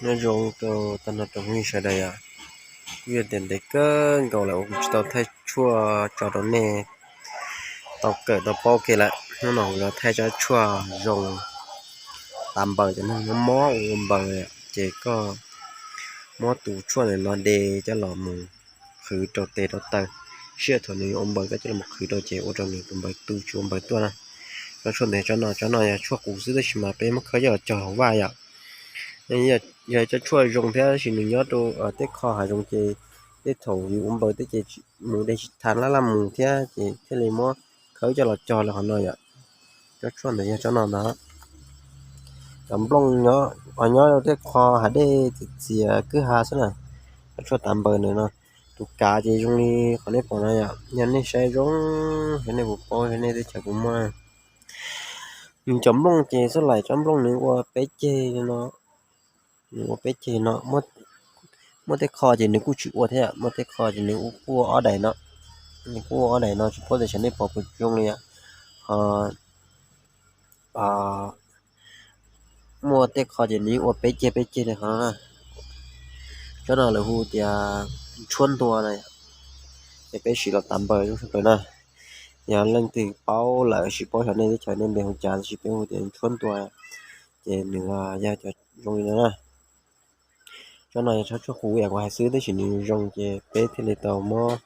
Nyob zoo rau tag nrho rau phooj ywg sawv daws os. Kuv yog tias ntev kawg nkaus lawm uas kuv tsis tau thaij tshuaj tso rau nej tau kawm tau paub kiag lawm. Hnub no kuv yuav thaij tsob tshuaj zoo tav npaws cov neeg mob mob ua npaws, ces koj muab tus tshuaj ntawm no de coj los mus qhwv rau tes rau taw, sij hawm thaum nws ua npaws koj coj los qhwv rau ces ua rau nws tus npaws tu tsis ua npaws tuaj na. Tsob tshuaj ntawd tsob no, tsob no yog tshuaj qus xwb tab sis mas peb muab khawb coj los cog hauv vaj yom. Yog tsob tshuaj zoo thiab tab sis nws nyob rau tej qho hav zoov ces tej thaum yus ua npaws tej ces mus de tsis tau laj laj mus thiab ces thiaj li muab khawb coj los cog li qhov no yom. Tsob tshuaj ntawd yog tsob no ntag. Cov nplooj nyob, nyob rau tej qho hav dej txias txias kwj ha xwb na. Cov tshuaj tav npaws ntawm no, tus kav ces zoo li qhov nej pom no yom. Yog nej saib zoo, yog nej puas paub, yog nej teb chaws puas muaj. Nws cov nplooj ces xub laim cov nplooj nws ua peb ceg no, nws ua peb ceg no, muaj tej qho ces nws kuj tsis ua thiab, muaj tej qho ces nws kuj ua ob daim no, nws kuj ua ob daim no tsis paub tias xyov nej pom puas zoo li yom. Ho muaj tej qho ces nws ua peb ceg peb ceg li qhov no na. Tsob no lawv hu tias tshuab ntua na, ces peb siv los tav npaws zoo sab plaws na. Yog leej twg paub lawm tsis paub xyov nej teb chaws nej npe hu cas tab sis peb hu tias tshuab ntua, ces nws yog cov zoo li no na. Tsob no yog tsob tshuaj qus yam kuv hais xwb tab sis nws zoo ces peb thiaj li tau muab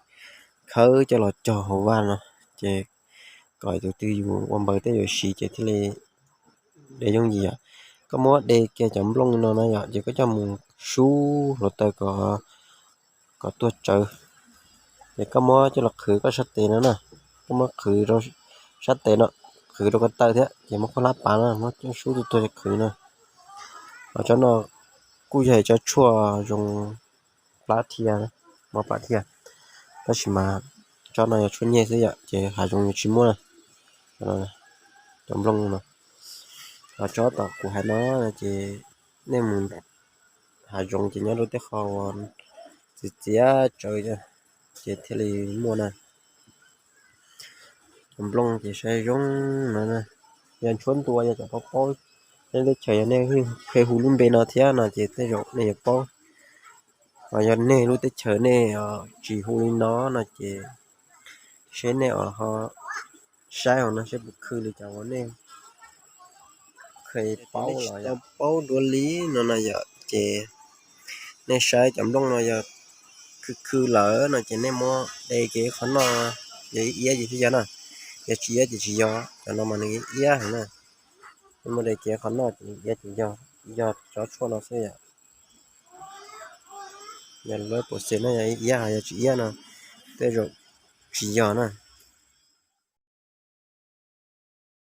khawb coj los cog hauv vaj no, ces kom tus twg yus ua npaws tej yuav siv ces thiaj li de yooj yim yom. Koj muab de kiag cov nplooj no na yom, ces koj coj mus sub hluav taws kom, kom tuag tsawv. Ces koj muab coj los qhwv koj sab tes no na, koj muab qhwv rau sab tes no, qhwv rau ko taw thiab ces muab koj hlab pas no muab coj sub tuag tuag qhwv no. Ho tsob no kuj yog tsob tshuaj zoo plab thiab, mob plab thiab, tab sis mas tsob no yog tshuaj nyeg xwb yom, ces hav zoov yuav tsis muaj na. Cov nplooj no, ho tsob tom kuv hais no ces nej mus hav zoov ces nyob rau tej qho uas txias txias tsawv ces thiaj li muaj na. Cov nplooj ces saib zoo no, yog tshuab ntua yog cov paub paub, nej teb chaws yog nej pheej hu lub npe no thiab no ces tej zaum nej yuav paub. Ho yog nej lub teb chaws nej tsis hu li no no ces seb nej ho saib hauv no seb puas khw li cov uas nej kheev paub los yog paub dua li no no yom. Ces nej saib cov nplooj no yog khw khw lawm no ces nej muab de kiag qhov noj, yog iab ces thiaj yog na, yog tsis iab ces tsis yog. Cov no mas nws iab heev na, nej muab de kiag qhov noj ces iab ces yog, yog tsob tshuaj no xwb yom. Yog lawv puas xev no yog iab, yog tsis iab no tej zaum tsis yog na.